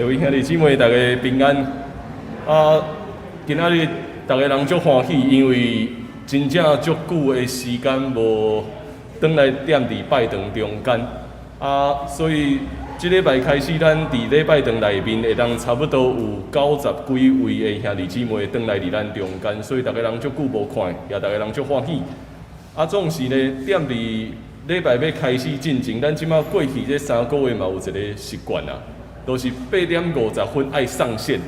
各位兄弟姊妹，大家平安。啊，今仔日逐家人足歡喜，因為真正足久的時間無轉來踮佇拜堂中間。啊，所以這禮拜開始，咱佇禮拜堂內面會當差不多有九十幾位的兄弟姊妹轉來佇咱中間，所以逐家人足久無看，也逐家人足歡喜。啊，總是呢，踮佇禮拜欲開始進前，咱這馬過去這3個月嘛有一個習慣啊，就是8點50分愛上線，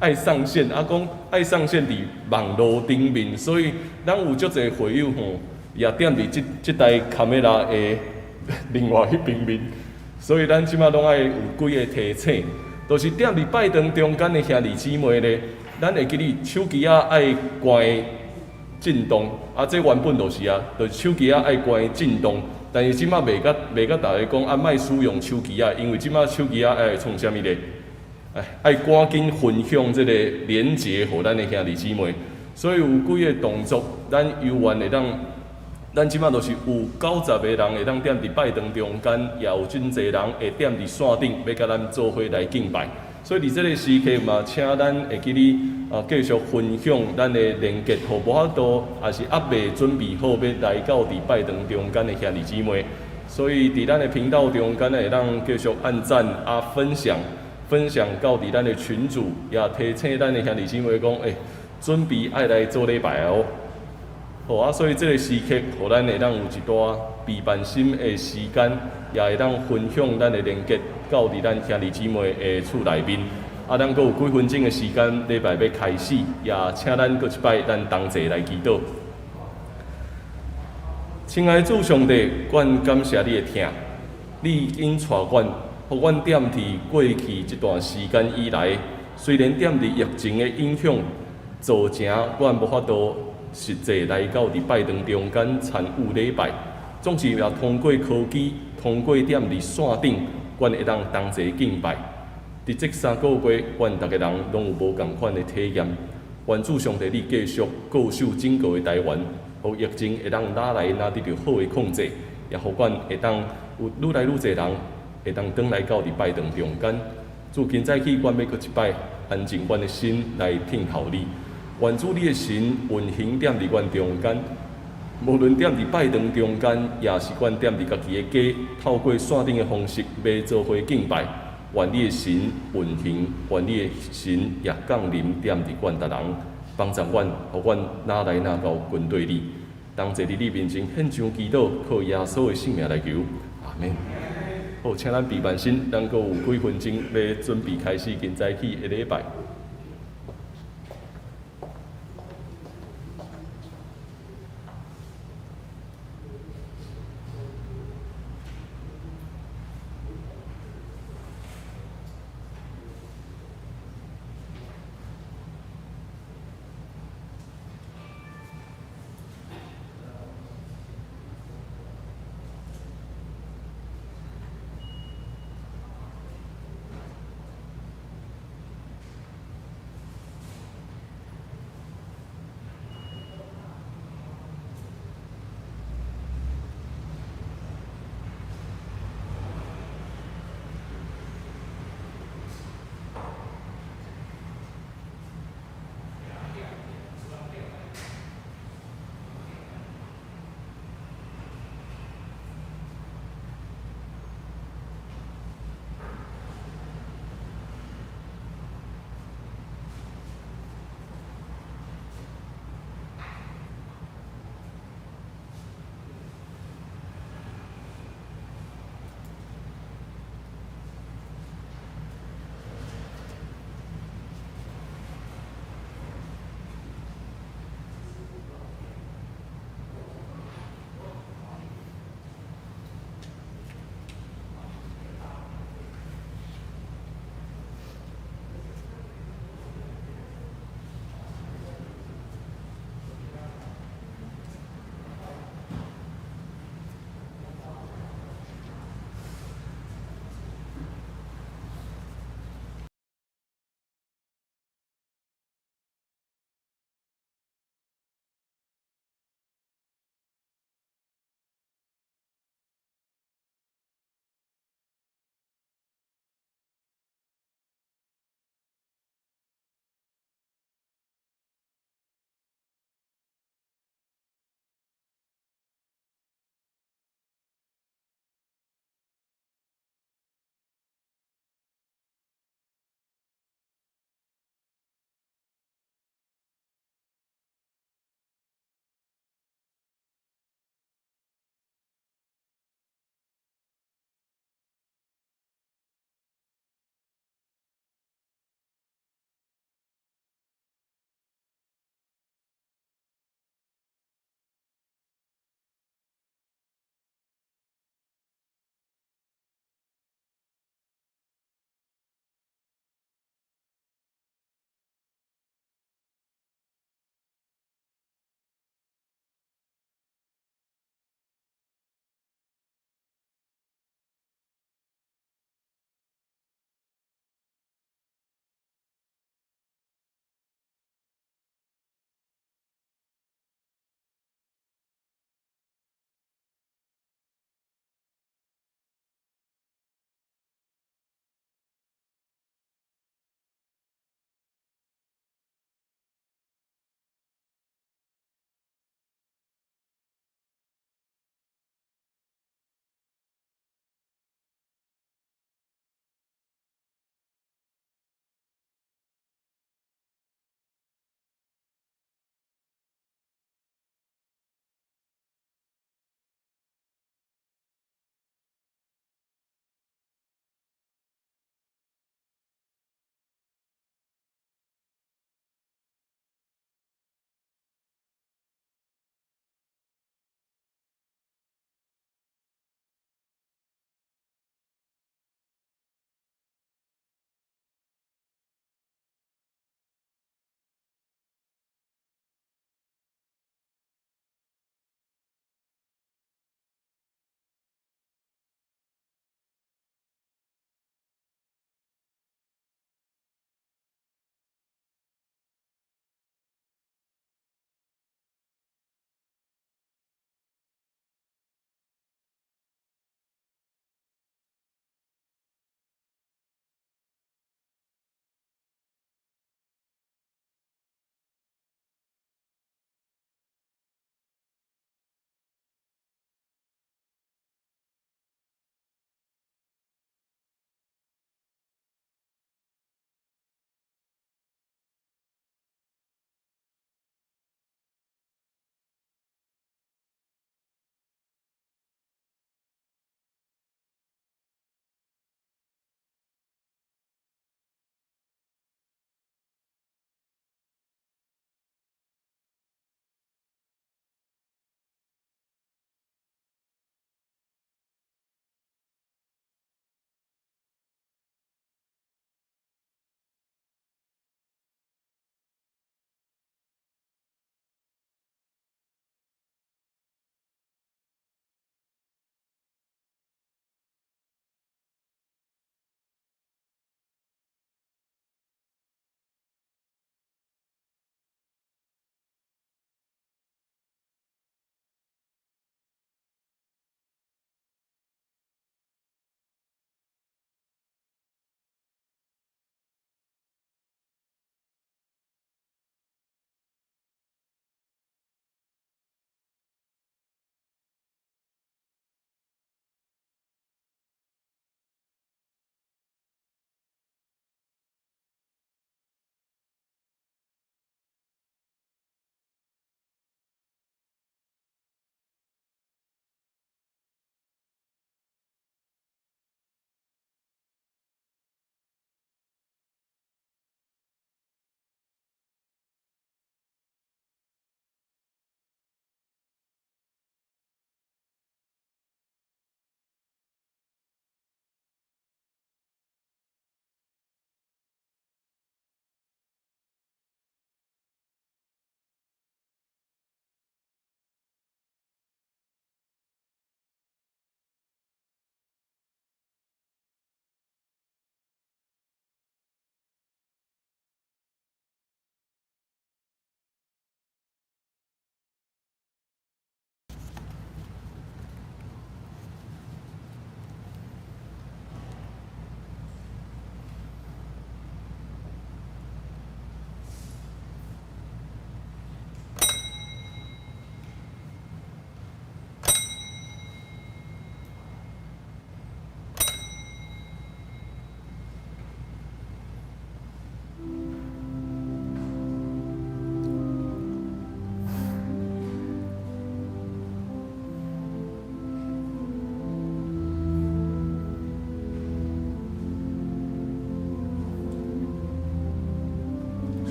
愛上線。啊，講愛上線佇網路頂面，所以咱有足濟會友吼，也踮佇這這台卡梅拉的另外彼邊面，所以咱這馬攏愛有幾个提醒，就是踮佇拜堂中間的兄弟姊妹咧，咱會記得手機仔愛關震動，啊，這原本就是啊，就是手機仔愛關震動，但是這馬袂佮逐家講啊，莫使用手機仔，因為這馬手機仔愛創啥物咧？哎，愛趕緊分享這个連結予咱的兄弟姊妹，所以有幾个動作，咱猶原會當，咱這馬就是有90个人會當踮佇拜堂中間，也有真濟人會踮佇線頂，欲佮咱做伙來敬拜。所以佇這个時刻嘛，請咱會記得啊，繼續分享咱的連結，予無法度，也是猶未準備好欲來到佇拜堂中間的兄弟姊妹。所以佇咱的頻道中間會當繼續按讚啊，分享，分享到佇咱的群組，也提醒咱的兄弟姊妹講，欸，準備愛來做禮拜哦。好啊，所以這个時刻，予咱會當有一段閉慢心的時間，也會當分享咱的連結到佇咱兄弟姊妹的厝內面。啊，咱閣有幾分鐘的時間，禮拜欲開始，也請咱閣一擺，咱同齊來祈禱。親愛的主上帝，阮感謝你的疼，你已經帶阮，予阮踮佇過去這段時間以來，雖然踮佇疫情的影響，造成阮無法度實際來到佇拜堂中間參與禮拜，總是也通過科技，通過踮佇線頂，阮會當同齊敬拜。佇這3個月，阮逐家人攏有無仝款的體驗。願主上帝你繼續固守整個的台灣，予疫情會當愈來愈得著好的控制，也予阮會當有愈來愈濟人會當轉來到佇拜堂中間。自今早起，阮欲閣一擺安靜阮的心來聽候你。願主你的神運行踮佇阮中間，無論踮佇拜堂中間，也是阮踮佇家己的家，透過線頂的方式，欲做伙敬拜。願你的神運行，願你的神也降臨踮佇阮逐人，幫助阮，予阮愈來愈𠢕跟隨你。同齊佇你面前獻上祈禱，靠耶穌的聖名來求，阿們。好，請咱閉慢心，咱閣有幾分鐘欲準備開始今早起的禮拜。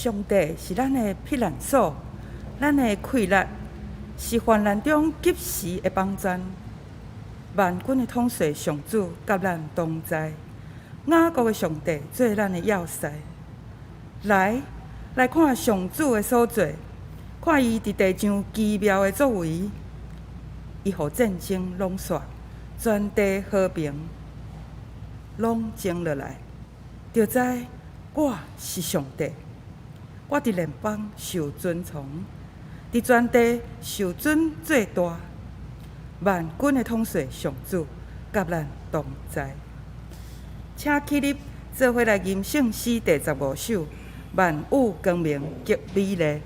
上帝是咱的避難所，咱的氣力，是患難中及時的幫贊。萬軍的統帥上主佮咱同在，雅各的上帝做咱的要塞。來，來看上主的所做，看伊佇地上奇妙的作為。伊予戰爭攏煞，全地和平攏靜落來，就知我是上帝。我佇列邦受尊崇，佇全地受尊做大。萬軍的統帥上主佮咱同在，請起立，做伙來吟聖詩第15首《萬有光明極美麗》。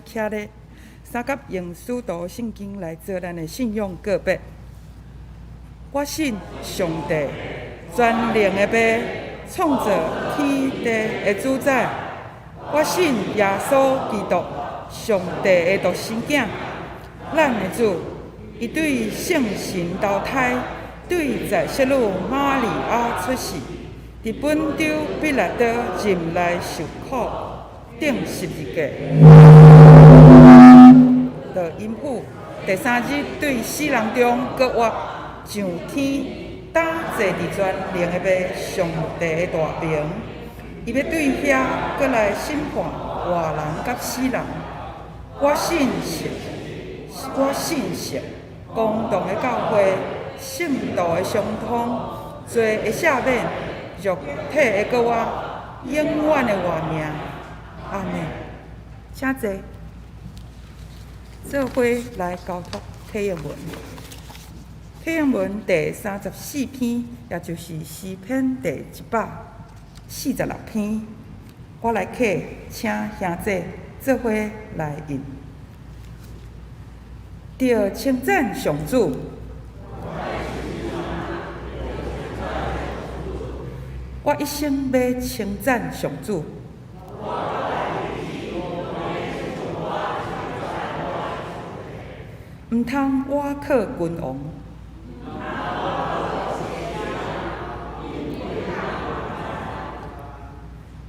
徛咧，三甲用使徒信經來做咱的信仰告白。我信上帝，全能的父，創造天地的主宰。我信耶穌基督，上帝的獨生囝，咱的主。伊對聖神投胎，對在聖女瑪利亞出世，佇本丟彼拉多任內受苦，釘十字架，落陰府，第三日對死人中閣活，上天，搭坐佇全能的父上帝的大爿。伊欲對遐閣來審判活人佮死人。我信聖，我信聖公同的教會，聖徒的相通，罪的赦免，肉體的閣活，永遠的活命。阿們。請坐。做伙來交託體驗文。啟應文第34篇，也就是詩篇第146篇，我來客請兄姐做伙來吟。著稱讚上主，我一生欲稱讚上主。毋通倚靠君王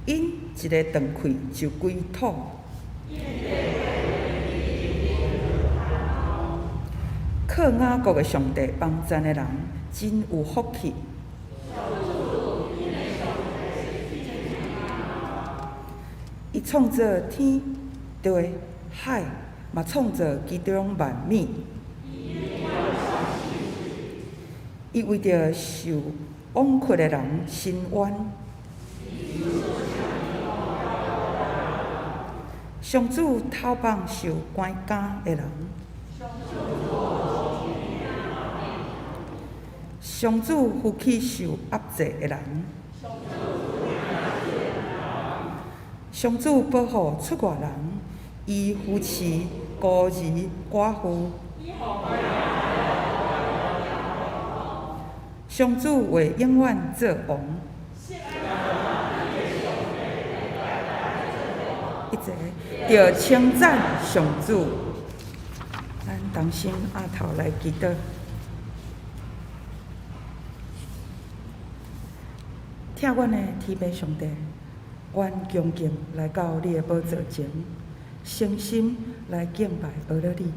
，𪜶一个斷氣就歸土。靠雅各的上帝幫贊的人，真有福氣。伊創造天地海，嘛創造其中萬物。伊為著受枉屈的人伸冤。上主討放受關監的人。上主扶起受壓制的人。上主保護出外人，伊扶持孤兒寡婦。上主會永遠做王。一齊著稱讚上主，咱同心阿頭來祈禱。疼阮的天父上帝，阮恭敬來到你的寶座前，誠心來敬拜阿羅你，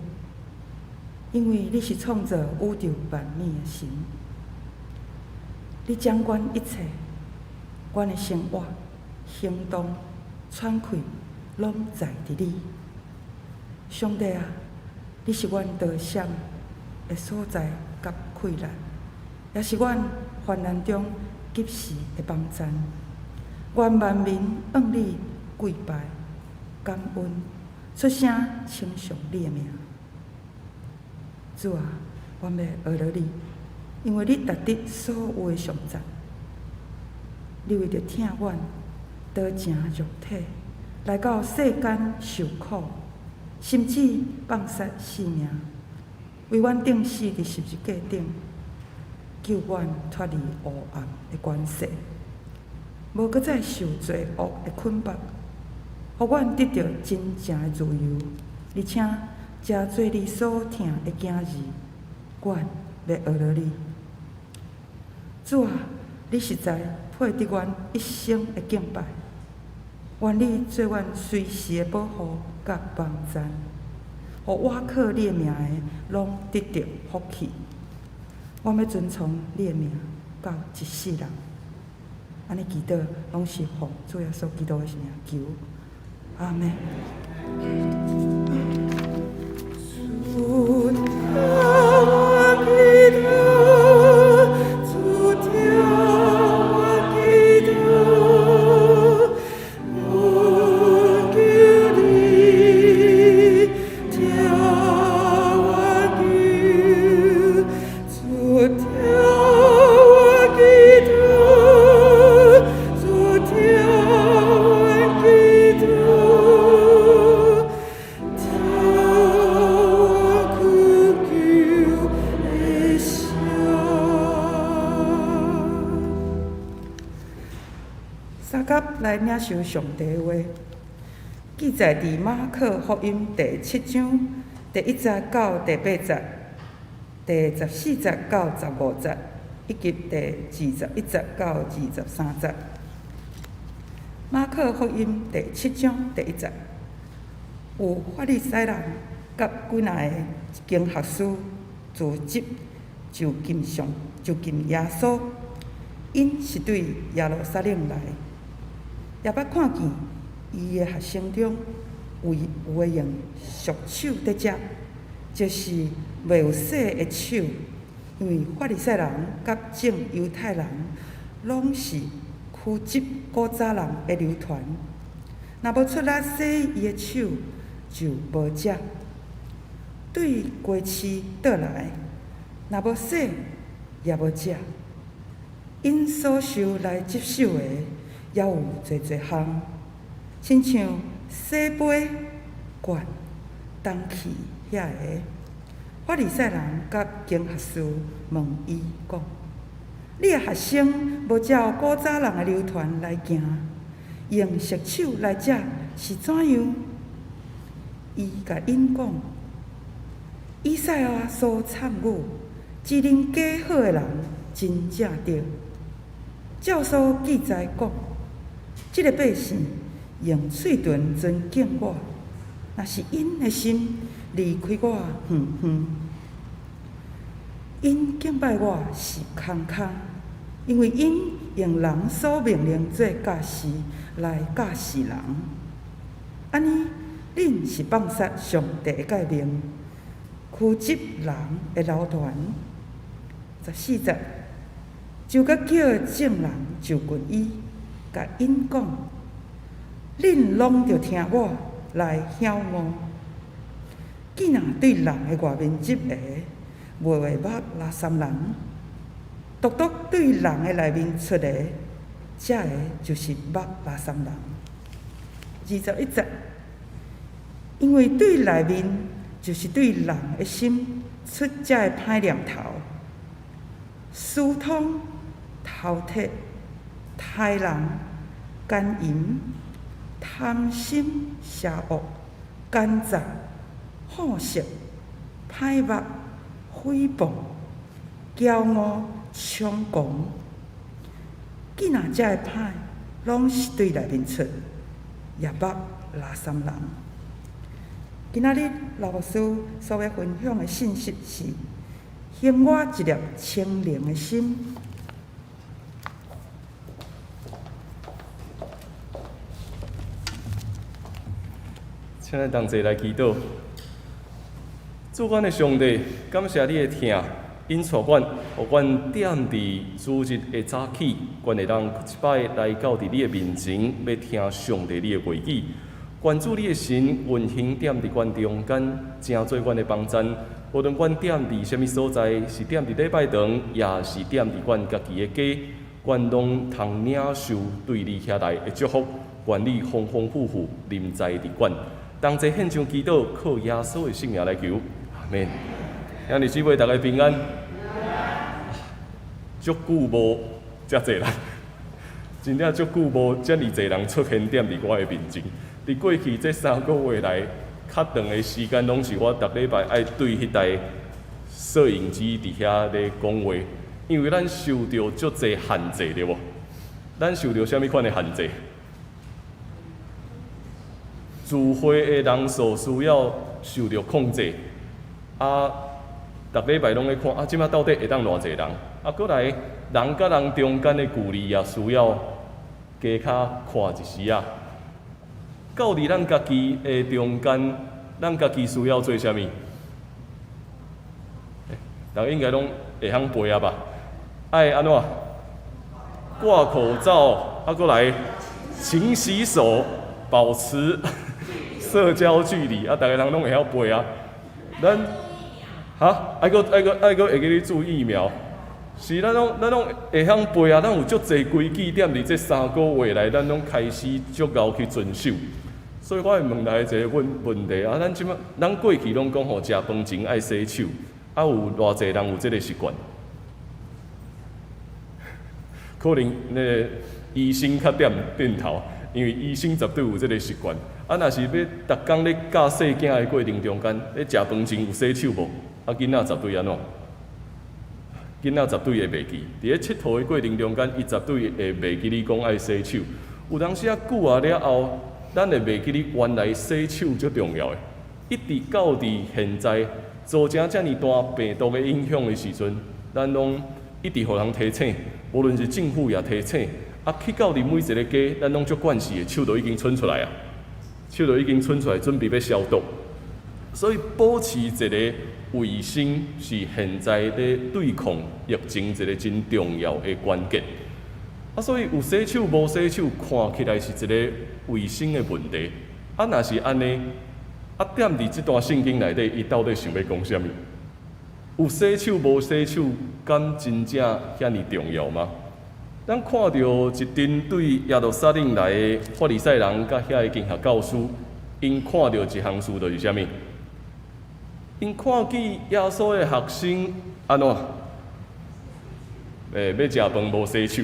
因為你是創造宇宙萬物的神，你掌管一切，阮的生活、行動、喘氣，攏在佇你。上帝啊，你是阮逃避的所在佮氣力，也是阮患難中及時的幫贊。願萬民向你跪拜、感恩，出聲稱頌你的名。主啊，阮欲阿羅你，因為你值得所有的頌讚。你為著疼阮，道成肉體，來到世間受苦，甚至放捨性命，為阮釘死佇十字架頂，救阮脫離黑暗的權勢，無閣再受罪惡的捆綁，予阮得著真正的自由，而且誠做你所疼的囝兒，阮欲阿羅你。主啊，你實在配得阮一生的敬拜，願你做阮隨時的保護佮幫贊，予倚靠你的名的攏得著福氣。我欲尊崇你的名到一世人。按呢祈禱，攏是奉主耶穌基督的聖名求，阿們。主聽我祈禱，主聽我祈禱，我求你聽我求，主聽我祈禱，主聽我祈禱，聽我苦求的聲。相佮來領受上帝的話，記載佇馬可福音第7章第1節到第8節，第14節到15節，以及第21節到23節。馬可福音第7章第1節，有法利賽人佮幾若个經學師組織就近上就近耶穌，𪜶是對耶路撒冷來，也捌看見伊的學生中有有的用俗手佇食，就是未有洗的手，因為法利賽人佮眾猶太人攏是屈執古早人的流傳，若無出力洗伊的手，就無食。對街市倒來，若無洗，也無食。𪜶所受來接受的，猶有濟濟項，親像洗杯、罐、銅器遐个。法利賽人佮經學士問伊講：你的學生無照古早人的流傳來行，用熟手來食是怎樣？伊共𪜶講：以賽亞所參預，指恁假好的人真正對。照所記載講，這个百姓用喙唇尊敬我，若是𪜶的心離開我遠遠。𪜶敬拜我是空空，因為𪜶用人所命令做教示來教示人。按呢，恁是放殺上帝的誡命，屈執人的流傳。14節，就閣叫眾人就近伊，共𪜶講：恁攏著聽我來曉悟。見若對人的外面執的，袂會目垃圾人；獨獨對人的內面出的，這个就是目垃圾人。21節，因為對內面就是對人的心出這个歹念頭，私通、偷竊、刣人、姦淫、貪心、邪惡、奸詐、好色、歹目、誹謗、驕傲、猖狂。見若這个歹，攏是對內面出，也目垃圾人。今仔日老牧師所欲分享的信息是：還我一粒清靈的心。請咱同齊來祈禱。主阮的上帝，感謝你的疼，引帶阮，予阮踮佇主日的早起，阮會當閣一擺來到佇你的面前，欲聽上帝你的話語。願主你的神運行踮佇阮中間，成做阮的幫贊。無論阮踮佇啥物所在，是踮佇禮拜堂，抑是踮佇阮家己的家，阮攏通領受對你遐來的祝福。願你豐豐富富臨在佇阮。同齊獻上祈禱，靠耶穌的聖名來求，阿們。兄弟姊妹，大家平安。足久無遮濟人，真正足久無遮爾濟人出現踮佇我的面前。佇過去這3個月來，較長的時間攏是我逐禮拜愛對彼台攝影機佇遐咧講話，因為咱受著足濟限制，對無？咱受著啥物款的限制？聚會的人數需要受著控制，啊，逐禮拜攏咧看，啊，這馬到底會當偌濟人？啊，閣來人佮人中間的距離也需要加較闊一絲仔。到佇咱家己的中間，咱家己需要做啥物？逐家應該攏會曉背啊吧？愛按怎？掛口罩，啊，閣來勤洗手，保持社交距離，啊，逐家人攏會曉背啊。咱哈，愛閣愛閣愛閣會記咧注疫苗，是咱攏咱攏會曉背啊。咱有足濟規矩踮佇這3個月來，咱攏開始足𠢕去遵守。所以我會問來一个問問題啊，咱這馬咱過去攏講吼，食飯前愛洗手，啊有偌濟人有這个習慣？可能那个醫生較點點頭，因為醫生絕對有這个習慣。啊，若是欲逐工咧教細囝的過程中間，咧食飯前有洗手無？啊，囡仔絕對按怎？囡仔絕對會袂記。佇咧𨑨迌的過程中間，伊絕對會袂記你講愛洗手。有當時啊久啊了後，咱會袂記得原來洗手足重要的。一直到佇現在造成遮爾大病毒的影響的時陣，咱攏一直予人提醒，無論是政府也提醒。啊，去到佇每一个家，咱攏足慣勢的，手都已經伸出來啊，手都已經伸出來，準備欲消毒。所以保持一个衛生是現在咧對抗疫情一个真重要的關鍵。啊，所以有洗手無洗手，看起來是一个衛生的問題。啊，若是按呢，啊，踮佇這段聖經內底，伊到底想欲講啥物？有洗手無洗手，敢真正遐爾重要嗎？咱看著一陣對耶路撒冷來的法利賽人佮遐个經學教師，𪜶看著一項事，就是啥物？𪜶看見耶穌的學生按怎？欸，欲食飯無洗手。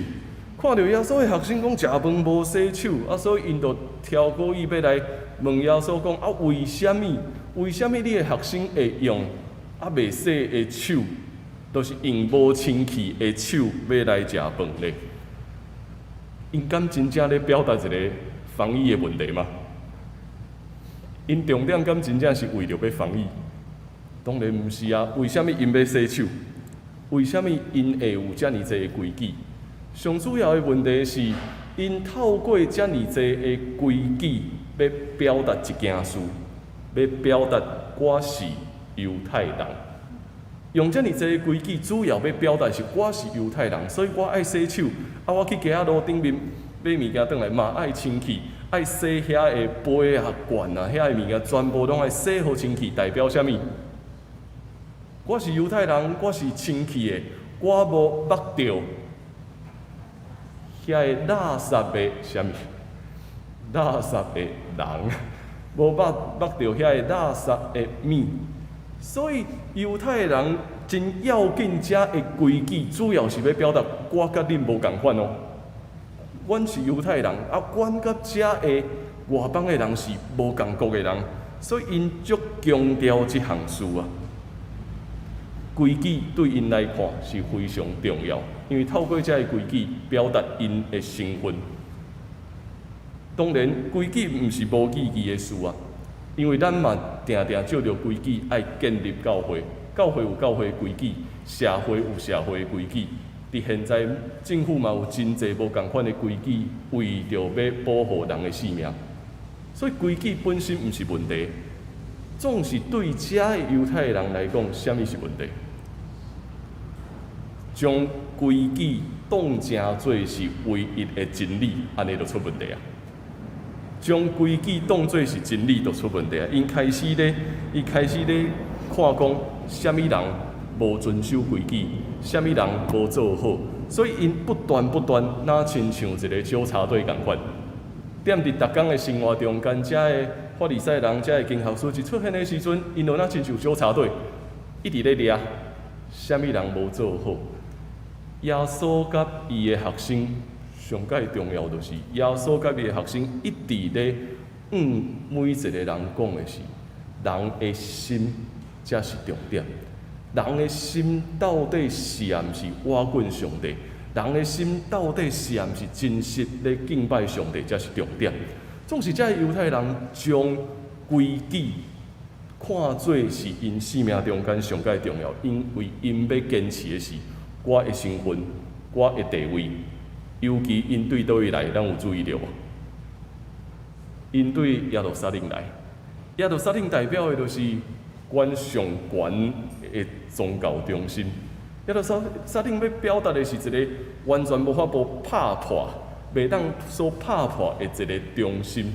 看著耶穌的學生講食飯無洗手，啊，所以𪜶就挑故意欲來問耶穌講：啊，為啥物？為啥物你的學生會用猶未洗的手，就是用無清氣的手欲來食飯咧？𪜶敢真正咧表達一个防疫的問題嗎？𪜶重點敢真正是為著欲防疫？當然毋是啊！為啥物𪜶欲洗手？為啥物𪜶會有遮爾濟的規矩？上主要的問題是，𪜶透過遮爾濟的規矩，欲表達一件事，欲表達我是猶太人。用遮爾濟的規矩，主要欲表達是我是猶太人，所以我愛洗手。啊，我去街仔路頂面買物件轉來嘛愛清氣，愛洗遐个杯啊、罐啊，遐个物件全部攏愛洗予清氣，代表啥物？我是猶太人，我是清氣的，我無縛著遐个垃圾的啥物？垃圾的人，無縛縛著遐个垃圾的物。所以猶太人真要緊，遮的規矩主要是欲表達我佮恁無仝款哦。阮是猶太人，啊，阮佮遮的外邦的人是無仝國的人，所以𪜶足強調這項事啊。規矩對𪜶來看是非常重要，因為透過這个規矩表達𪜶的身份。當然，規矩毋是無意義的事啊，因為咱嘛定定照著規矩愛建立教會，教會有教會規矩，社會有社會規矩。佇現在政府嘛有真濟無仝款的規矩，為著欲保護人的性命，所以規矩本身毋是問題。總是對遮的猶太人來講，啥物是問題？將規矩當成做是唯一的真理，按呢就出問題啊！將規矩當做是真理，就出問題啊！𪜶開始咧看講，啥物人無遵守規矩，啥物人無做好，所以𪜶不斷不斷，若親像一个糾察隊仝款。踮佇逐工的生活中間，遮的法利賽人、遮的經學師一出現的時陣，𪜶就若親像糾察隊，一直咧掠，啥物人無做好。耶穌佮伊的學生上蓋重要，就是耶穌佮伊的學生一直咧向每一個人講的是，人的心才是重點。人的心到底是毋是倚近上帝？人的心到底是毋是真實咧敬拜上帝，才是重點。總是遮猶太人將規矩看做是𪜶生命中間上蓋重要，因為𪜶欲堅持的是我的身份、我的地位。尤其𪜶對佗位來，咱有注意著無？𪜶對耶路撒冷來，耶路撒冷代表的就是管上懸的宗教中心。耶路撒撒冷欲表達的是一个完全無法度拍破、袂當所拍破的一个中心。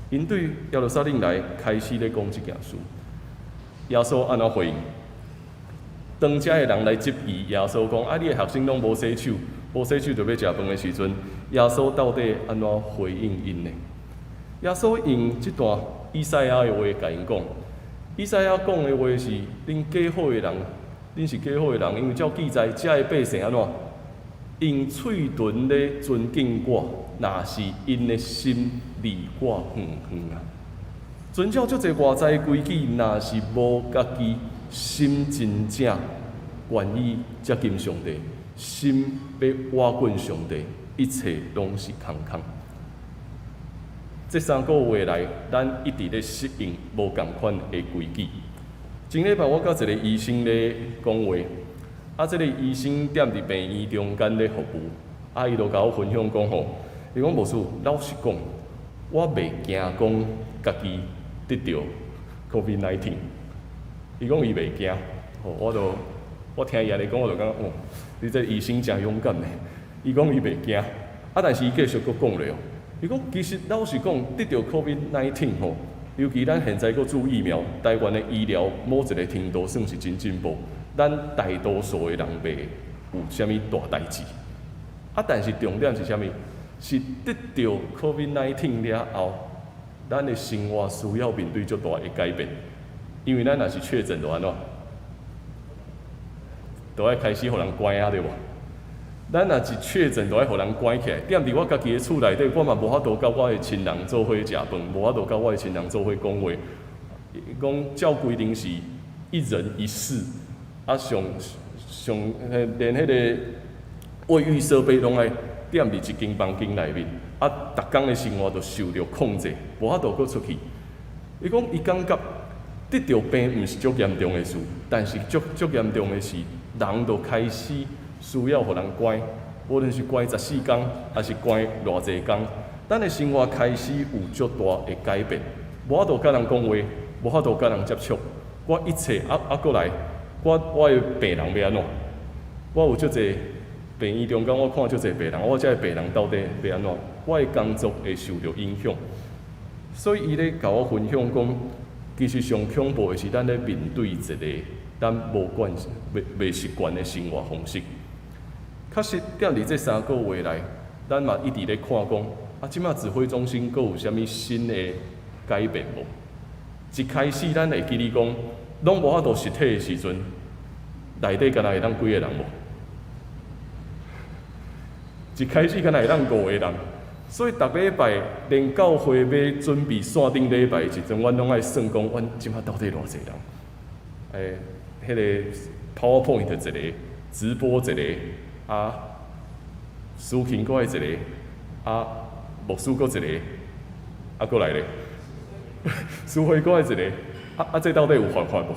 𪜶對耶路撒冷來開始咧講這件事，耶穌按怎回應？當遮的人來質疑耶穌講：啊，你的學生攏無洗手，無洗手就欲食飯的時陣，耶穌到底按怎回應𪜶呢？耶穌用這段以賽亞的話共𪜶講。以賽亞講的話是：恁假好的人，恁是假好的人，因為照記載，遮的百姓按怎？用喙唇咧尊敬我，若是𪜶的心離我遠遠啊！遵照足濟外在規矩，若是無家己心真正願意接近上帝，心欲倚近上帝，一切攏是空空。這三個月來，咱一直咧適應無仝款的規矩。前禮拜我佮一個醫生咧講話，啊，這個醫生踮佇病院中間咧服務，啊，伊就共我分享講吼，伊講牧師，老實講，我袂驚講家己得著 COVID-19。伊講伊袂驚，吼，我聽伊按呢講，我就感覺哦，你這個醫生誠勇敢呢。伊講伊袂驚，啊，但是伊繼續閣講落哦。伊講其實老實講，得著 COVID-19 吼，尤其咱現在閣注疫苗，台灣的醫療某一個程度算是真進步。咱大多數的人袂有啥物大代誌。啊，但是重點是啥物？是得著 COVID-19 了後，咱的生活需要面對足大的改變，因為咱若是確診就按怎？就愛開始予人關啊，對無？咱若是確診，就愛予人關起來。踮佇我家己的厝內底，我嘛無法度佮我的親人做伙食飯，無法度佮我的親人做伙講話。講照規定是一人一室，啊上上連彼個衛浴設備攏愛踮佇一間房間內面，啊，逐工的生活就受著控制，無法度閣出去。伊講伊感覺得著病毋是足嚴重的事，但是足足嚴重的是，人就開始需要予人關，無論是關14工，抑是關偌濟工，咱的生活開始有足大的改變，無法度佮人講話，無法度佮人接觸，我一切啊啊閣來，我的病人欲按怎？我有足濟病院中間，我看足濟病人，我這个病人到底欲按怎？我的工作會受著影響，所以伊咧共我分享講，其實上恐怖的是咱咧面對一個咱無慣、袂習慣的生活方式。確實，踮佇這3個月內，咱嘛一直咧看講，啊，這馬指揮中心閣有啥物新的改變無？一開始咱會記得講，攏無法度實體的時陣，內底敢若會當幾个人無？一開始敢若會當五個人，所以逐禮拜連教會欲準備線頂禮拜的時陣，阮攏愛算講，阮這馬到底偌濟人？欸，彼個 PowerPoint 一個，直播一個，啊，司琴閣愛一個，啊，牧師閣一個，啊，閣來咧，司會閣愛一個，啊啊，這到底有犯法無？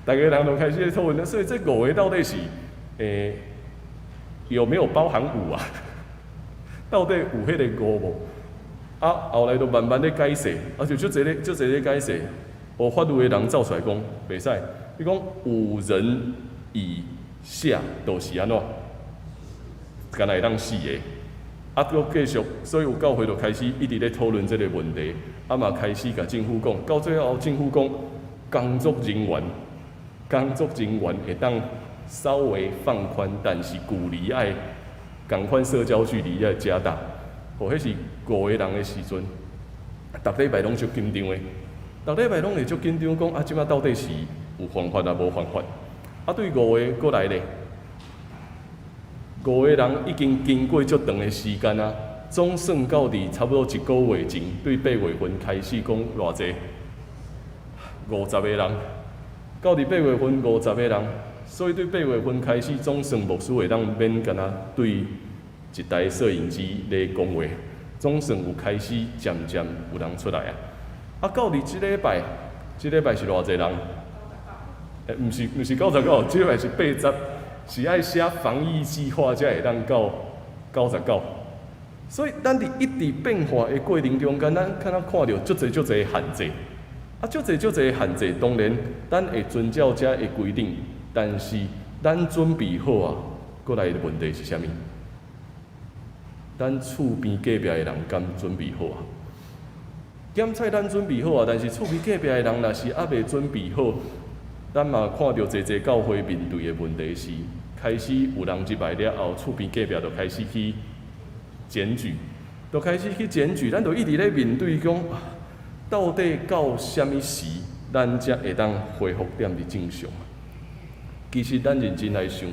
逐個人都開始咧討論，所以這五個到底是，欸，有沒有包含五啊？到底有彼個五無？啊，後來就慢慢咧解釋，啊，就足濟咧，足濟咧解釋。有法律的人走出來講，袂使。伊講五人以下都是按怎？敢若會當四個。啊，閣繼續，所以有教會就開始一直咧討論這個問題，啊嘛開始共政府講，到最後政府講，工作人員會當稍微放寬，但是距離愛仝款社交距離愛加大。吼，彼是五個人的時陣，逐禮拜攏足緊張的，逐禮拜攏會足緊張，講啊，這馬到底是有犯法抑無犯法？啊，對五個閣來咧，五個人已經經過足長的時間啊，總算到佇差不多一個月前，對8月份開始講偌濟，50個人，到佇八月份五十個人，所以對八月份開始，總算牧師會當免干焦對一台攝影機咧講話，總算有開始漸漸有人出來啊。啊，到佇這禮拜，這禮拜是偌濟人？欸，毋是毋是99，這禮拜是80，是愛寫防疫計劃才會當到99。所以咱佇一直變化的過程中間，咱敢若看著足濟足濟限制，啊，足濟足濟限制，當然咱會遵照遮的規定，但是咱準備好啊，閣來的問題是啥物？咱厝邊隔壁的人敢準備好啊？檢測咱準備好啊，但是厝邊隔壁的人若是猶未準備好，咱嘛看著濟濟教會面對的問題是，開始有人入來了後，厝邊隔壁就開始去檢舉，就開始去檢舉，咱就一直咧面對講，到底到啥物時，咱才會當恢復踮佇正常？其實咱認真來想，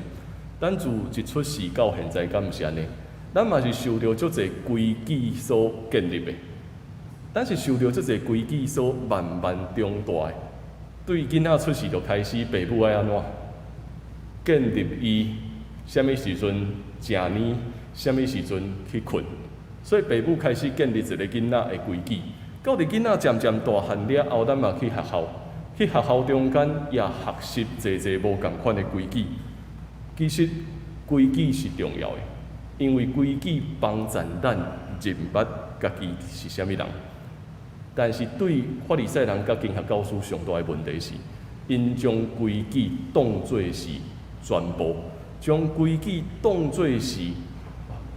咱自一出世到現在，敢毋是按呢？咱嘛是受著足濟規矩所建立的，咱是受著足濟規矩所慢慢長大的。對囡仔出世就開始，爸母愛按怎建立伊啥物時陣食奶，啥物時陣去睏，所以爸母開始建立一個囡仔的規矩。到佇囡仔漸漸大漢了後，咱嘛去學校，去學校中間也學習濟濟無仝款的規矩。其實規矩是重要的，因為規矩幫助咱認捌家己是啥物人。但是對法利賽人佮經學教師上大的問題是，𪜶將規矩當做是全部，將規矩當做是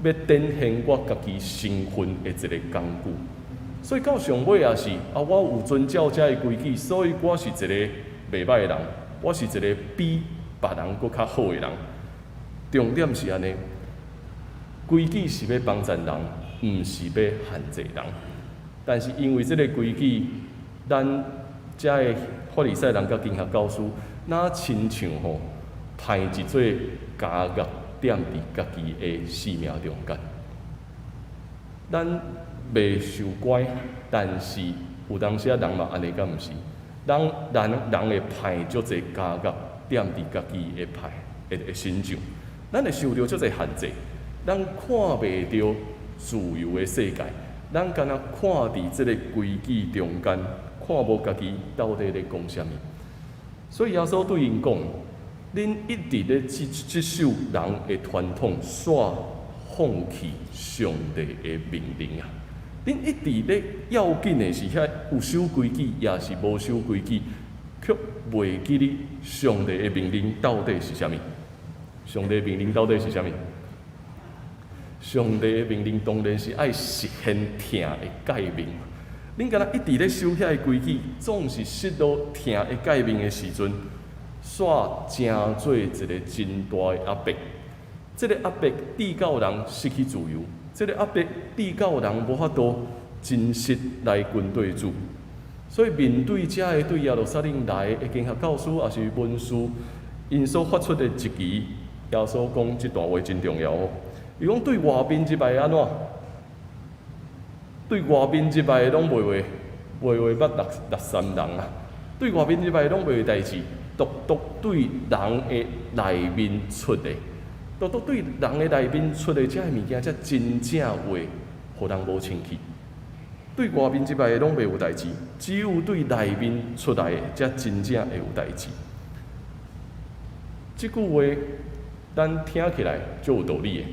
欲展現我家己身份的一個工具。所以到上尾也是啊，我有遵照遮的規矩，所以我是一個袂䆀的人。我是一个比別人閣較好的人。重點是按呢，規矩是欲幫贊人，毋是欲限制人。但是因為這個規矩，咱遮的法利賽人佮經學教師，若親像吼歹一座監獄踮佇家己的生命中間。咱袂受乖，但是有當時仔人嘛按呢敢毋是？人人人會派足濟監獄踮佇家己的派的的身上，咱會受著足濟限制，咱看袂著自由的世界，咱干焦看佇這個規矩中間，看無家己到底咧講啥物。所以耶穌對𪜶講：恁一直咧執守人的傳統，煞放棄上帝的命令啊！恁一直咧要緊的是遐有守規矩，抑是無守規矩，卻袂記得上帝的命令到底是啥物？上帝的命令到底是啥物？上帝的命令當然是愛實現疼的誡命。恁敢若一直咧守遐个規矩，總是失落疼的誡命的時陣，煞成做一個真大的壓迫。這個壓迫致到人失去自由，這個壓迫致到人無法度真實來跟綴主。所以面對遮个對耶路撒冷來的經學教師，抑是文士，𪜶所發出的質疑，耶穌講這段話真重要哦。伊講對外面入來按怎？對外面入來攏袂話捌六三人啊！對外面入來攏袂代誌，獨獨對人的內面出的，獨獨對人的內面出的這个物件，才真正會予人無清氣。對外面入來的攏袂有代誌，只有對內面出來的，才真正會有代誌。這句話，咱聽起來足有道理的。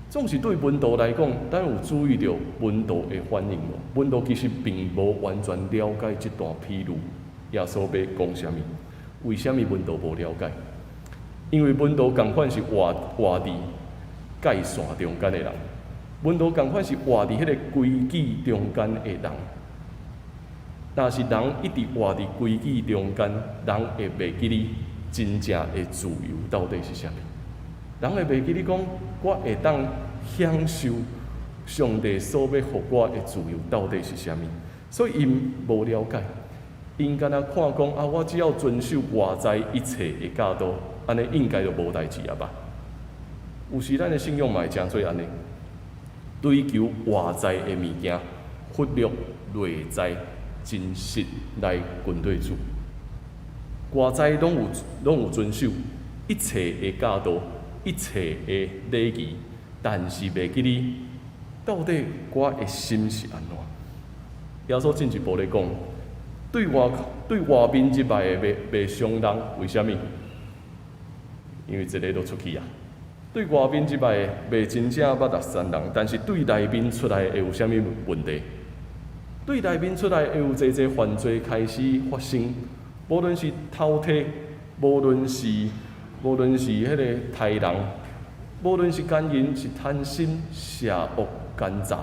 總是對門徒來講，咱有注意著門徒的反應無？門徒其實並無完全了解這段譬喻，耶穌欲講啥物？為啥物門徒無了解？因為門徒仝款是活佇界線中間的人，門徒仝款是活佇彼个規矩中間的人。若是人一直活佇規矩中間，人會袂記得真正的自由到底是啥物？人會袂記得講，我會當享受上帝所欲予我的自由到底是啥物？所以𪜶無了解，𪜶干焦看講啊，我只要遵守外在一切的教導，按呢應該就無代誌啊吧？有時咱的信仰嘛會成做按呢，追求外在的物件，忽略內在真實來跟綴主。外在攏有遵守一切的教導，一切的禮儀，但是袂記得到底我的心是按怎。耶穌進一步咧講，對外面入來的袂傷人，為啥物？因為一个就出去啊。對外面入來的袂真正捌六三人，但是對內面出來會有啥物問題？對內面出來會有濟濟犯罪開始發生，無論是偷提，無論是彼个刣人，無論是姦淫、是貪心、邪惡、奸詐，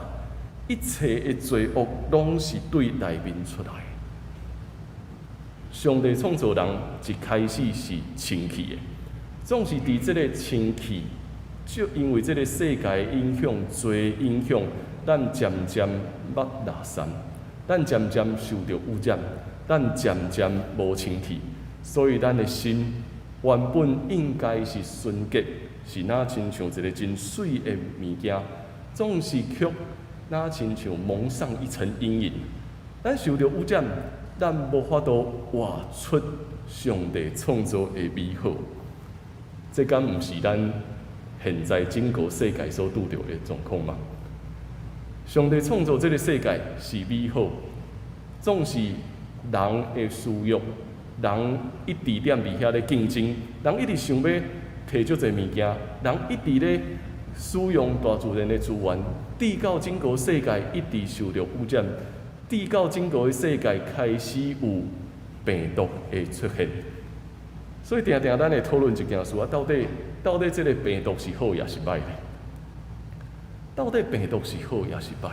一切的罪惡攏是對內面出來。上帝創造人一開始是清氣的，總是佇這個清氣，就因為這個世界影響、罪影響，咱漸漸捌垃圾，咱漸漸受著污染，咱漸漸無清氣，所以咱的心原本應該是純潔，是若親像一個真媠的物件，總是卻若親像蒙上一層陰影。咱受著污染，咱無法度活出上帝創造的美好。這敢毋是咱現在整個世界所拄著的狀況嗎？上帝創造這個世界是美好，總是人的私欲，人一直踮佇遐咧競爭，人一直想欲提足濟物件，人一直咧使用大自然的資源，致到整個世界一直受著污染，致到整個的世界開始有病毒的出現。所以定定咱會討論一件事啊，到底這個病毒是好抑是䆀咧？到底病毒是好抑是䆀？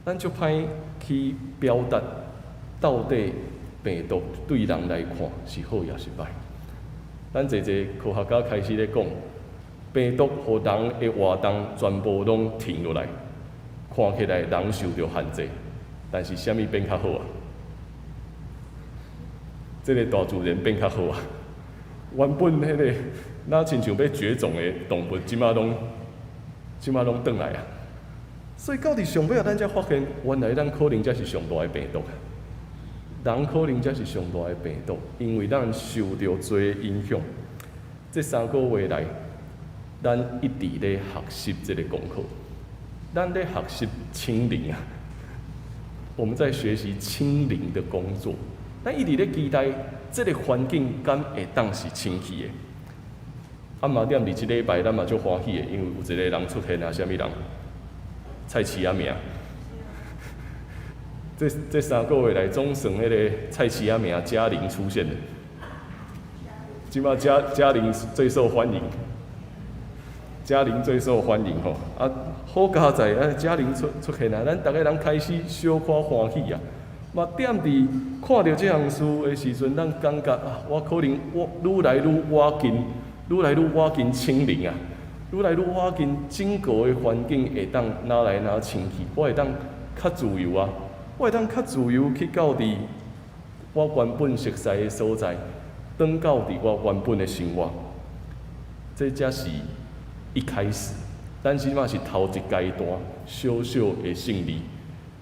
咱足歹去表達到底病毒對人來看是好抑是歹？咱濟濟科學家開始咧講，病毒予人的活動全部攏停落來，看起來人受著限制，但是啥物變較好啊？這个大自然變較好啊！原本彼个若親像欲絕種的動物，這馬攏轉來啊！所以到佇上尾仔，咱才發現，原來咱可能才是上大的病毒。人可能才是上大的病毒，因為咱受著濟影響。這3個月來，咱一直咧學習這个功課，咱咧學習清零啊！我們在學習清零的工作，咱一直咧期待這个環境敢會當是清氣的。啊嘛，踮佇這禮拜，咱嘛足歡喜的，因為有一个人出現啊，啥物人？菜市仔名。這3個月來，總算彼个菜市仔名嘉玲出現了。這馬嘉玲最受歡迎，嘉玲最受歡迎吼。啊，好佳哉啊，嘉玲出現啊，咱逐个人開始小可歡喜啊。嘛，踮佇看著這項事的時陣，咱感覺啊，我可能我愈來愈倚近，愈來愈倚近清零啊，愈來愈倚近整個的環境會當愈來愈清氣，我會當較自由啊。我會當較自由去到佇我原本熟似的所在，轉到佇我原本的生活。這才是一開始，咱這馬是頭一階段小小的勝利，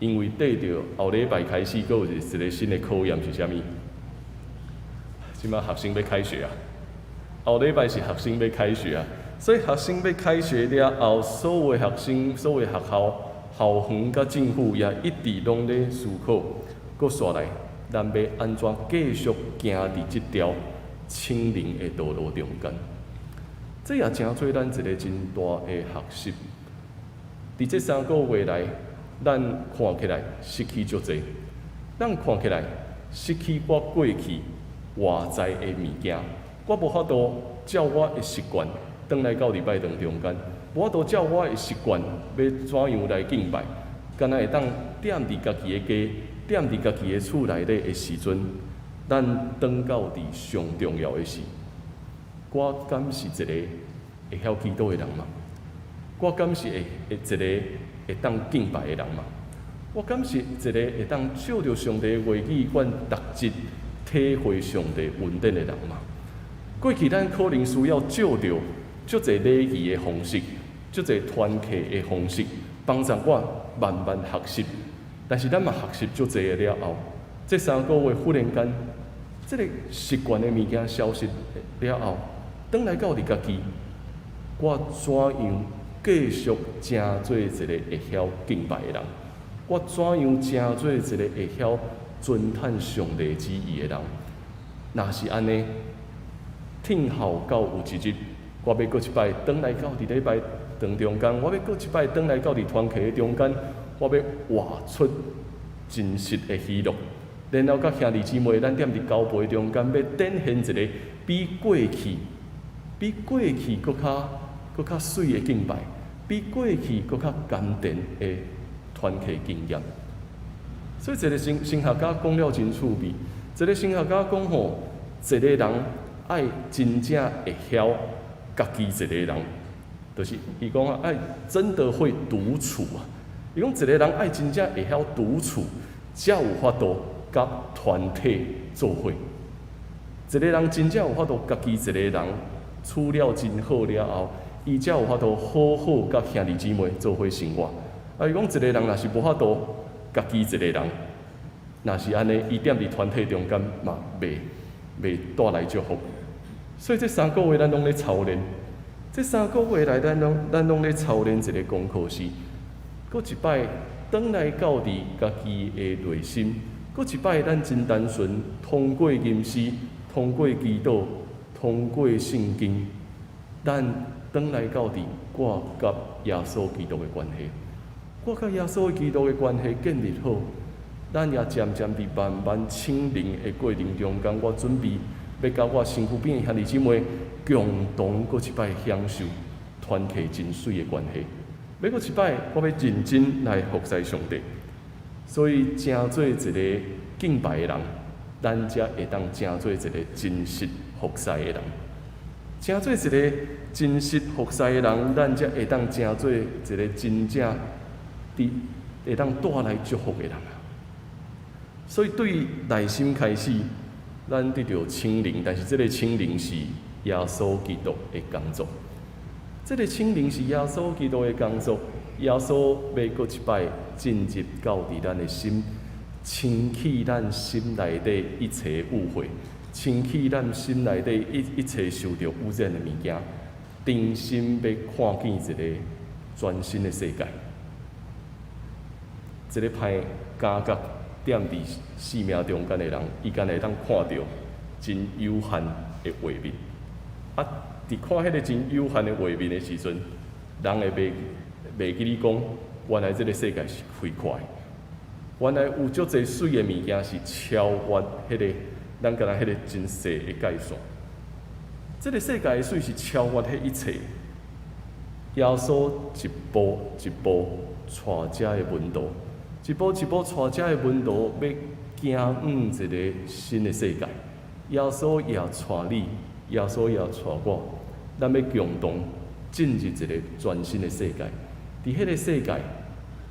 因為綴著後禮拜開始，閣有一個新的考驗是啥物？這馬學生欲開學啊！後禮拜是學生欲開學啊，所以學生欲開學了後，所有學生、所有學校、校園佮政府也一直攏咧思考，閣紲來，咱欲按怎繼續行佇這條清零的道路中間？這也成做咱一个真大的學習。佇這3個月來，咱看起來失去足濟，咱看起來失去我過去活在的物件，我無法度照我的習慣，轉來到禮拜堂中間，無法度照我的習慣欲怎樣來敬拜，敢若會當踮佇家己的家，踮佇家己的厝內底的時陣，咱轉到佇上重要的是，我敢是一個會曉祈禱的人嗎？我敢是會一個會當敬拜的人嗎？我敢是一個會當借著上帝的話語，阮逐日體會上帝恩典的人嗎？過去咱可能需要借著足濟禮儀的方式，足濟團契的方式，幫助我慢慢學習。但是咱嘛學習足濟了後，這3個月忽然間，這個習慣的物件消失了後，轉來到佇家己，我怎樣繼續成做一個會曉敬拜的人？我怎樣成做一個會曉遵趁上帝旨意的人？若是按呢，聽候到有一日，我欲閣一擺轉來到佇禮拜堂中間，我欲閣一擺轉來到佇團契的中間，我欲活出真實的喜樂，然後佮兄弟姊妹，咱踮佇交陪中間，欲展現一個比過去閣較媠的敬拜，比過去閣較甘甜的團契經驗。所以，一個神學家講了真趣味。一個神學家講吼，一個人愛真正會曉家己一個人，就是伊講啊，愛真的會獨處啊。伊講一個人愛真正會曉獨處，才有法度佮團體做伙。一個人真正有法度家己一個人處了真好了後，伊才有法度好好佮兄弟姊妹做伙生活。啊，伊講一個人若是無法度家己一個人，若是按呢，伊踮佇團體中間嘛，袂帶來祝福。所以這三個月咱攏咧操練，這三個月來咱攏咧操練一個功課是，閣一擺轉來到佇家己的內心，閣一擺咱真單純，通過吟詩，通過祈禱，通過聖經，咱轉來到佇我佮耶穌基督的關係。我佮耶穌基督的關係建立好，咱也漸漸佇慢慢清零的過程中間，我準備欲佮我身軀邊的兄弟姊妹共同閣一擺享受團契真媠的關係。欲閣一擺，我欲認真來服侍上帝。所以，成做一個敬拜的人，咱才會當成做一個真實服侍的人。成做一個真實服侍的人，咱才會當成做一個真正佇會當帶來祝福的人啊。所以對內心開始，咱得著聖靈，但是這个聖靈是耶穌基督的工作。這个聖靈是耶穌基督的工作，耶穌欲閣一擺進入到佇咱的心，清去咱心內底一切污穢，清去咱心內底一切受著污染的物件，重新欲看見一个全新的世界。這个歹感覺踮佇生命中間的人，伊敢會當看著真有限的畫面。啊，佇看彼个真有限的畫面的時陣，人會袂記你講，原來這个世界是開闊的，原來有足濟媠的物件是超越彼个咱敢若彼个真細的界線。這个世界的媠是超越彼一切。耶穌一步一步帶遮的門徒，一步一步帶遮的門徒，欲行往一个新的世界。耶穌也帶你，耶穌也帶我，咱欲共同進入一個全新的世界。佇彼个世界，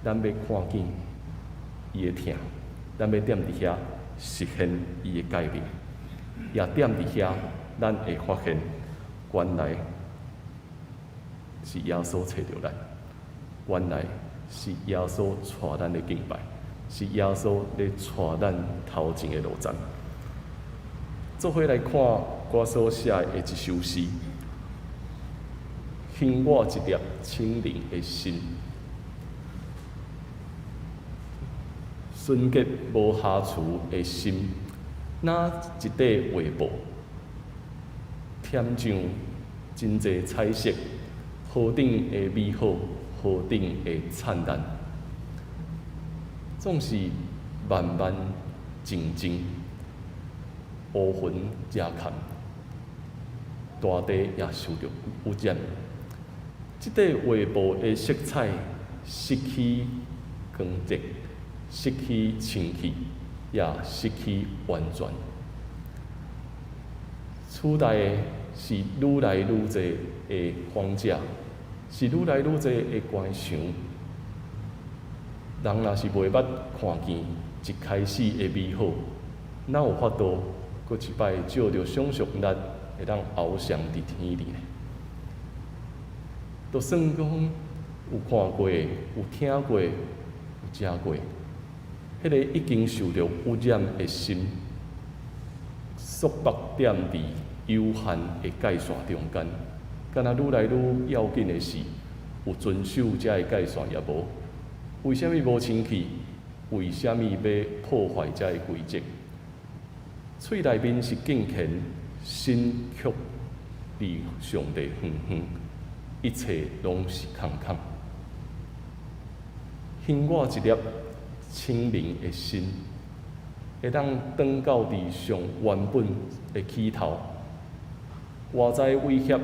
咱欲看見伊的疼，咱欲踮佇遐實現伊的誡命，也踮佇遐，咱會發現原來是耶穌揣著咱，原來是耶穌帶咱咧敬拜，是耶穌咧帶咱頭前的路程。做伙來看我所寫的這首詩，興我一粒清靈的心，純潔無瑕疵的心，若一塊畫布，添上真濟彩色，何等的美好，何等的燦爛，總是慢慢靜靜，烏雲遮蓋，大地也受著污染。這塊畫布的色彩失去光澤，失去清氣，也失去完全。取代的是愈來愈濟的荒者，是愈來愈濟的關牆。人若是袂捌看見一開始的美好，哪有法度閣一擺藉著想像力會當翱翔佇天裡呢？就算講有看過、有聽過、有食過，彼个已經受著污染的心，束縛踮佇有限的界線中間，敢若愈來愈要緊的是，有遵守遮个界線抑無？為啥物無清氣？為啥物欲破壞遮个規則？喙內面是敬虔，心卻離上帝遠遠，一切攏是空空。興我一粒清靈的心，會當轉到佇上原本的起頭。外在威脅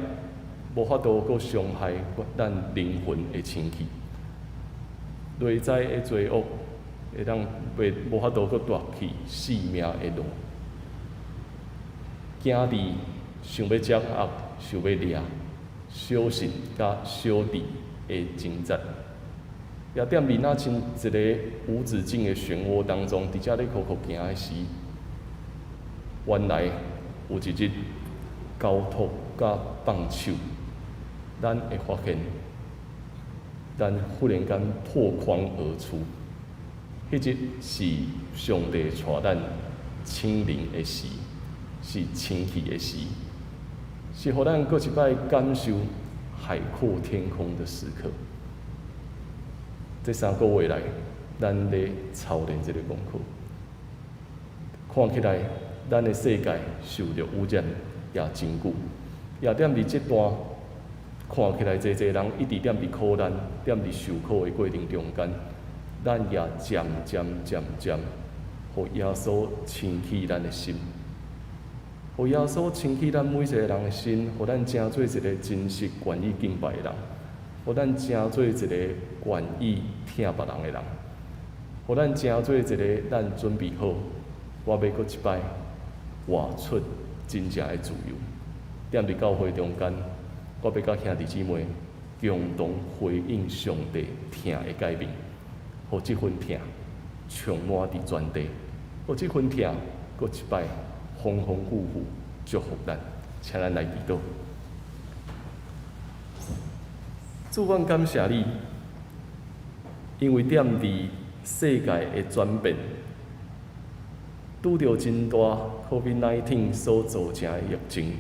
無法度閣傷害咱靈魂的清氣，內在的罪惡會當袂無法度閣奪去性命的路。行佇想欲掌握、想欲掠、小信佮小智的掙扎，也踮佇若像一个無止境的漩渦當中，佇遮咧苦苦行的時，原來有一日交託佮放手，咱會發現，咱忽然間破框而出，彼日是上帝帶咱清靈的時，是清氣的時，是予咱閣一擺感受海闊天空的時刻。這3個月來，咱咧操練這个功課，看起來咱的世界受著污染也真久，也踮佇這段看起來濟濟人一直踮佇苦難、踮佇受苦的過程中間，咱也漸漸漸漸，予耶穌清去咱的心，予耶穌清去咱每一个人的心，予咱成做一个真實願意敬拜的人，予咱成做一个願意疼別人的人，予咱成做一个咱準備好，我欲閣一擺活出真正的自由。踮佇教會中間，我欲佮兄弟姊妹共同回應上帝疼的誡命，予這份疼充滿佇全地，予這份疼閣一擺豐豐富富祝福咱。請咱來祈禱。主，阮感謝你，因為踮佇世界的轉變，拄著真大 COVID-19 所造成的疫情，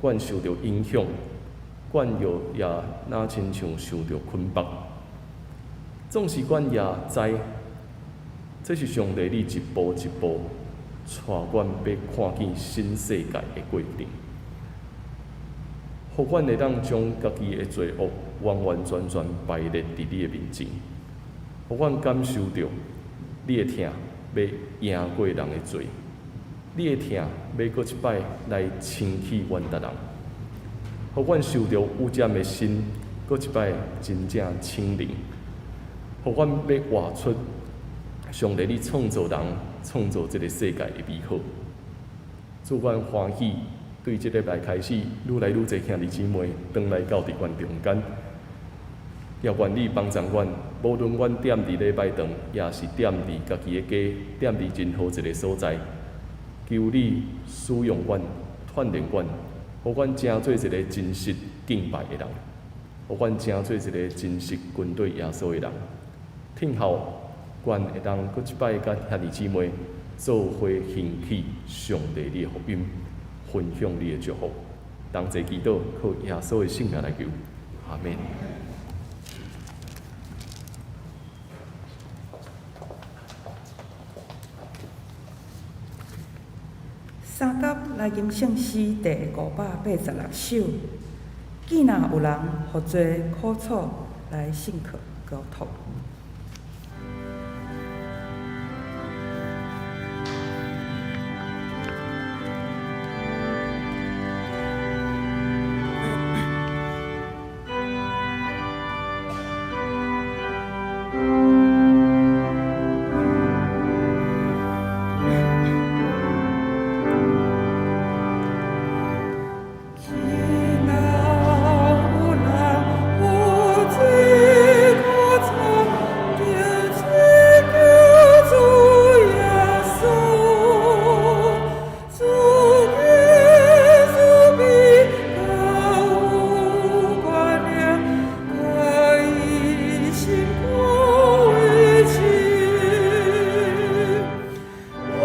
阮受著影響，阮又也若親像受著捆綁。總是阮也知，這是上帝你一步一步帶阮欲看見新世界的過程，予阮會當將家己的罪惡完完全全排列佇你的面前，予阮感受著你的疼欲贏過人的罪，你的疼欲閣一擺來清去阮逐人，予阮受著污染的心閣一擺真正清靈，予阮欲活出上帝你創造人、創造這个世界的美好。主，阮歡喜對這禮拜開始，愈來愈濟兄弟姊妹轉來到佇阮中間，也願你幫助阮，無論阮踮佇禮拜堂，抑是踮佇家己的家，踮佇任何一个所在，求你使用阮、鍛鍊阮，予阮成做一个真實敬拜的人，予阮成做一个真實跟隨耶穌的人。聽候阮會當閣一擺佮兄弟姊妹做伙興起上帝你的福音，分享你的祝福。同齊祈禱，靠耶穌的聖名來求，阿們。三甲來吟聖詩第586首，見若有人予罪苦楚來信靠交託。見若有人予罪苦楚，著追求主耶穌，主耶穌比較有權柄，可以心肝為親，有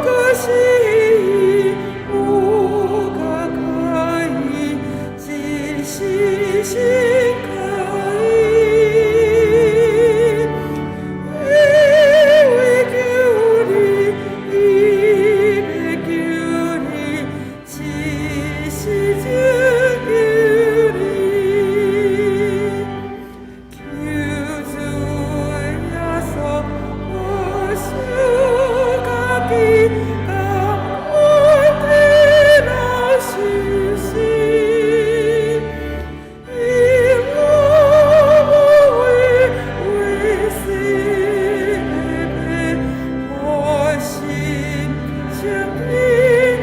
個死，有個可以，一時心可以。伊為救你，伊欲救你，一時拯救你。求主耶穌保守家己，甘願替人受死。伊若無為為死的予心情平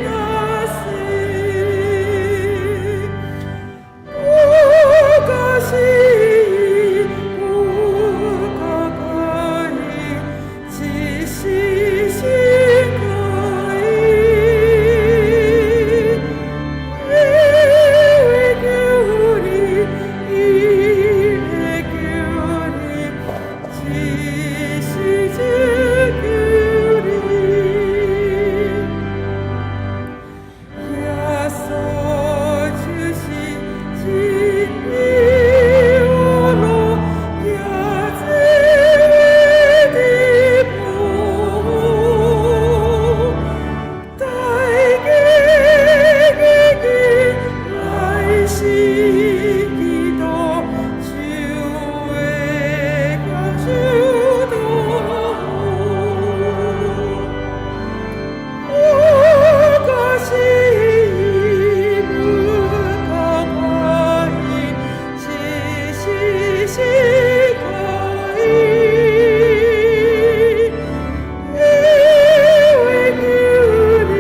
安死。不可死，不可可以，一時心可以。伊為救你，伊欲救你，一時拯救你。耶穌就是真理有路，行這的步，大家緊緊來信基督，就會享受祝福。不可死，不可可以，一時心可以。伊為救你，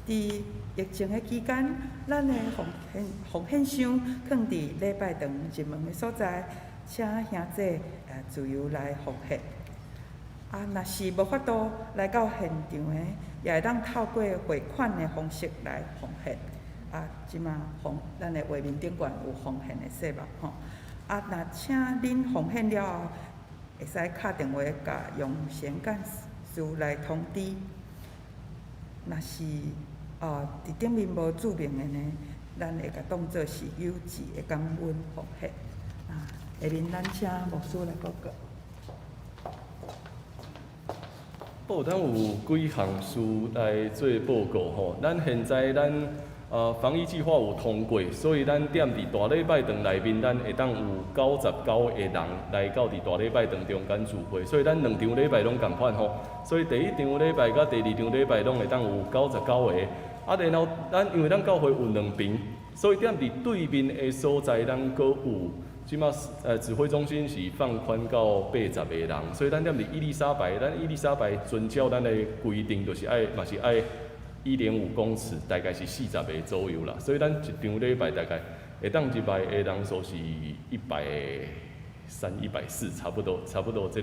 佇疫情的期間，咱的奉獻奉獻箱囥佇禮拜堂入門的所在，請兄弟自由來奉獻。啊，若是無法度來到現場的，也會當透過匯款的方式來奉獻。啊，這馬奉咱的畫面頂懸有奉獻的節目吼。啊，若請恁奉獻了後，會使敲電話共楊賢幹事來通知。若是佇頂面無註明的呢，咱會共當做是郵寄的感恩奉獻。啊，下面咱請牧師來報告。好，咱有幾項事來做報告吼。咱現在咱防疫計劃有通過，所以咱踮佇大禮拜堂內面，咱會當有99個人來到佇大禮拜堂中間聚會，所以咱兩場禮拜攏仝款吼。所以第一場禮拜佮第二場禮拜攏會當有九十九個。啊，然後咱因為咱教會有兩爿，所以踮佇對面的所在，咱閣有。這馬指揮中心是放寬到80個人，所以咱踮佇伊麗莎白，咱伊麗莎白遵照咱的規定，就是愛嘛是愛1.5公尺，大概是40個左右啦。所以咱一場禮拜大概會當入來的人數是130、140，差不多，差不多這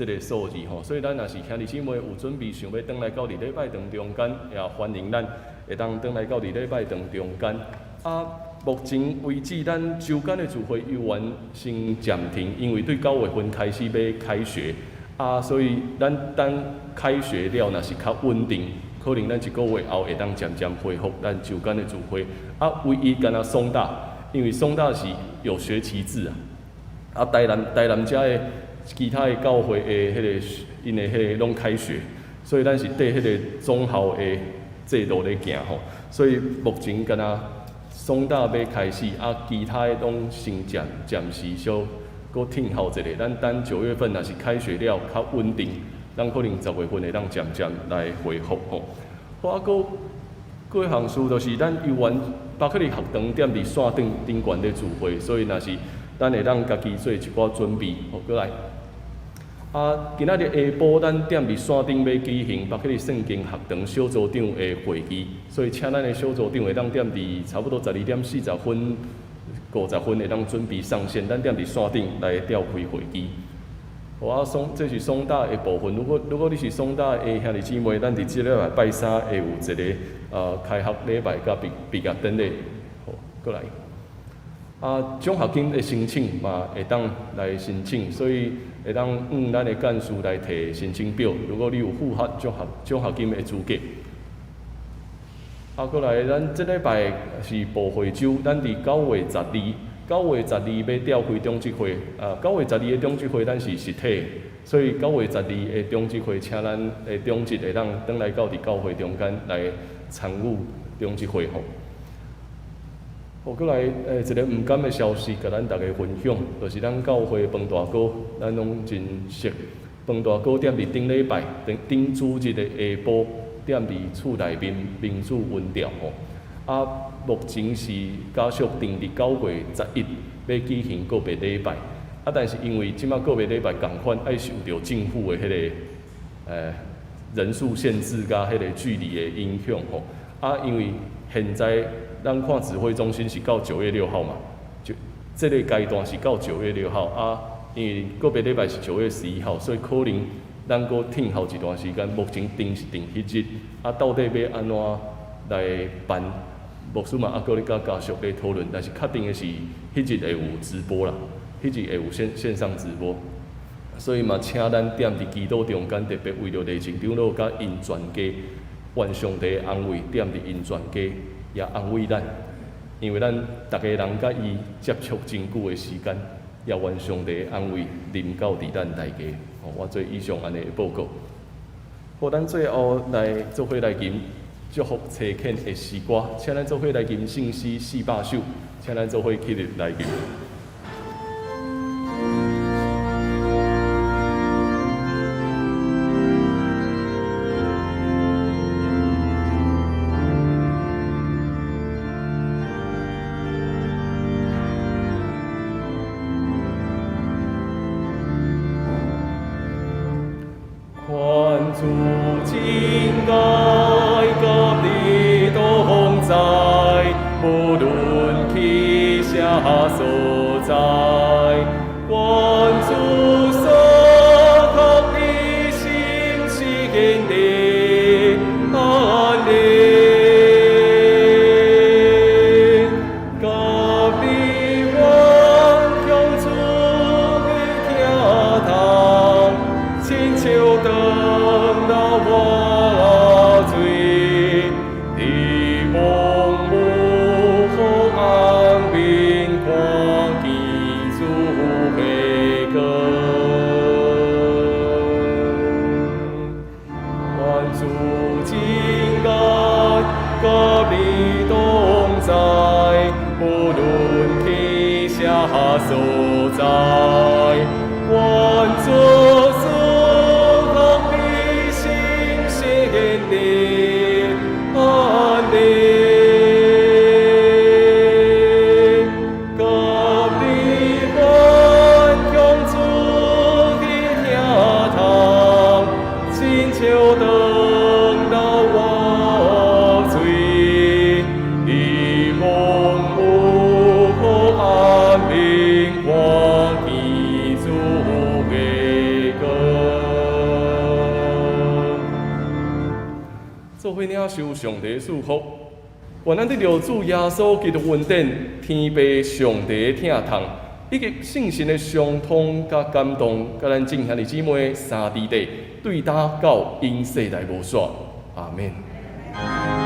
個數字吼。所以咱若是兄弟姊妹有準備想欲轉來到佇禮拜堂中間，也歡迎咱會當轉來到佇禮拜堂中間。啊，目前為止，咱週間的聚會猶原先暫停，因為對9月份開始欲開學，啊，所以咱等開學了，若是較穩定，可能咱一個月後會當漸漸恢復咱週間的聚會。啊，唯一干焦松大，因為松大是有學期制啊，啊，台南遮的其他的教會的彼個𪜶的彼個攏開學，所以咱是綴彼個總校的制度咧行吼，所以目前干焦松大欲開始，啊，其他的攏先暫暫時小閣褪後一下。咱等9月份若是開學了較穩定，咱可能10月份會當漸漸來恢復吼。好啊，閣閣一項事就是咱猶原巴克利學堂踮佇線頂頂懸咧聚會，所以若是咱會當家己做一寡準備，好，閣來。啊，今仔日下晡咱踮佇線頂欲舉行巴克利聖經學堂小組長的會議，所以請咱的小組長會當踮佇差不多12點40分、50分會當準備上線，咱踮佇線頂來召開會議。好啊，松這是松大的部分。如果你是松大的兄弟姊妹，咱佇這禮拜拜三會有一个開學禮拜佮畢業典禮。好，閣來。啊，獎學金的申請嘛會當來申請，所以會當向咱的幹事來提申請表。如果你有符合獎學金的資格。啊，閣來，咱這禮拜是報會週，咱佇9月12，九月十二欲召開長執會。啊，九月十二的長執會咱是實體，所以九月十二的長執會，請咱的長執會當轉來到佇教會中間來參與長執會吼。好，閣來，一个毋甘的消息，共咱逐家分享，就是咱教會彭大哥，咱攏真熟。彭大哥踮佇頂禮拜，頂頂主日的下晡，踮佇厝內面眠主恩吊吼。啊，目前是家屬定佇9月11欲舉行告別禮拜。啊，但是因為這馬告別禮拜仝款愛受著政府的彼个人數限制佮彼個距離的影響吼。啊，因為現在咱看指揮中心是到9月6號嘛，就這个階段是到九月六號啊，因為告別禮拜是9月11號，所以可能咱閣褪後一段時間。目前定是定彼日，啊，到底欲按怎來辦？牧師嘛猶閣咧佮家屬咧討論，但是確定的是，彼日會有直播啦，彼日會有線上直播，所以嘛，請咱踮佇祈禱中間，特別為著麗靜長老佮𪜶全家，願上帝安慰踮佇𪜶全家，也安慰咱，因為咱逐家人佮伊接觸真久的時間，也願上帝安慰臨到佇咱大家。吼，我做以上按呢的報告。好，咱最後來做伙來吟祝福差遣的詩歌，請咱做伙來吟聖詩400首，請咱做伙起立來吟。願主親愛佮恁。所在，願主賜福你心心的安寧，佮你願向主的疼痛，親像長流活水，佇荒蕪黑暗面看見主的光。願主真愛佮你同在，無論去啥所在，願主賜福你心心的安寧，佮你願向主的疼痛，親像長流活水，佇荒蕪黑暗面看見主的光。做伙領受上帝賜福，願咱得著主耶穌基督恩典、天父上帝疼痛，以及聖神的相通佮感動，佮咱眾兄弟姊妹三弟弟，對今到永世代無煞。阿們。